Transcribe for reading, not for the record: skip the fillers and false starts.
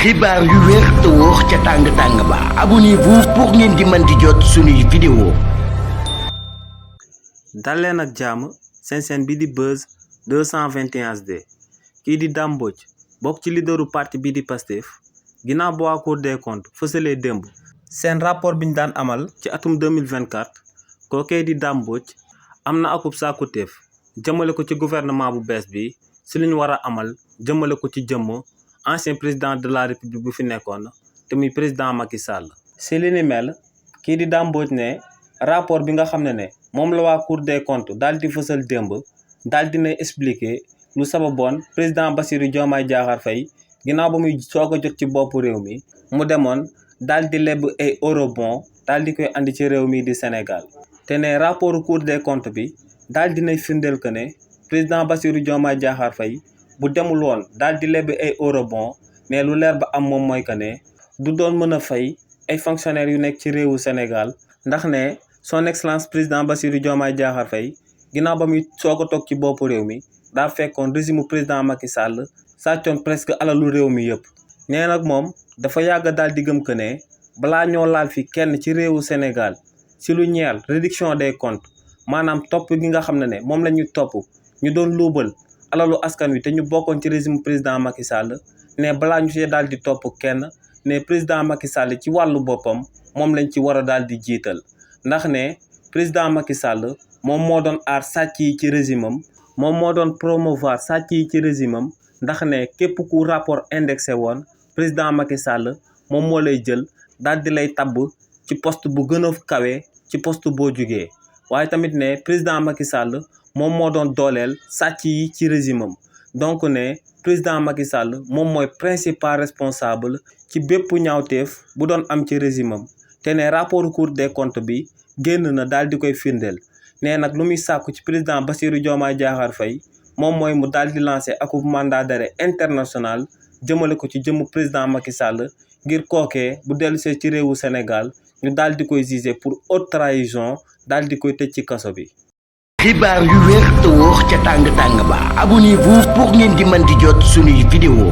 xibaar yu wér te wóor ca tàng-tàng ba abonnez-vous pour ngeen di mën di jot suñuy vidéo. dal leen ak jàmm seen chaîne bi di Buzz 221 HD kii di Dame Mbodj bokk ci leaderu parti bi di Pastef ginnaaw bu waa Cour des comptes fësalee démb seen rapport bi ñu daan amal ci atum 2024 kookee di Dame Mbodj am na akub sàkkuteef jëmale ko ci gouvernement bu bees bi si lu ñu war a amal jëmale ko ci jëmm ancien président de la république bu fi nekkoon te muy président Macky Sall. si li ni mel kii di Dame Mbodj ne rapport bi nga xam ne moom la waa Cour des comptes daal di fësal démb daal dina expliquer lu sababoon président Bassirou Diomaye Diakhar Faye ginnaaw ba muy soog a jot ci boppu réew mi mu demoon daal di lebb ay eurobond daal di koy andi ci réew mi di Sénégal te ne rapport Cour des comptes bi daal dinay firndeel que ne président Bassirou Diomaye Diakhar Faye bu demul woon daal di lebb ay eurobond ne lu leer ba am moom mooy que ne du doon mën a fay ay fonctionnaires yu nekk ci réewu Sénégal ndax ne son excellence président Bassirou Diomaye Diakhar Faye ginnaaw ba muy soog a toog ci boppu réew mi daa fekkoon régime président Macky Sall sàccoon presque alalu réew mi yëpp. nee nag moom dafa yàgg daal di gëm que ne balaa ñoo laal fi kenn ci réewu Sénégal si lu ñeel réduction des comptes maanaam topp gi nga xam ne moom la ñu topp ñu doon luubal alalu askan wi te ñu bokkoon ci régime président Macky Sall ne balaa ñu see daal di topp kenn ne président Macky Sall ci wàllu boppam moom lañ ci war a daal di jiital ndax ne président Macky Sall moom moo doon aar sàcc yi ci régime am moom moo doon promouvoir sàcc yi ci régime am ndax ne képp ku rapport indexé woon président Macky Sall moom moo lay jël daal di lay tabb ci poste bu gën a kawe ci poste boo jugee waaye tamit ne président Macky Sall moom moo doon dooleel sàcc yi ci régime am donc ne président Macky Sall moom mooy principal responsable ci bépp ñaawteef bu doon am ci régime am te ne rapport Cour des comptes bi génn na daal di koy firndeel ne nag lu muy sàkku ci président Bassirou Diomaye Diakhar Faye moom mooy mu daal di lancer akub mandat d'arrêt international jëmale ko ci jëmm président Macky Sall ngir kookee bu dellusee ci réewu Sénégal ñu daal di koy juger pour haute trahison daal di koy tëj ci kaso bi. xibaar yu wér te wóor ca tàng-tàng ba abonnez-vous pour ngeen di mën di jot suñuy vidéo.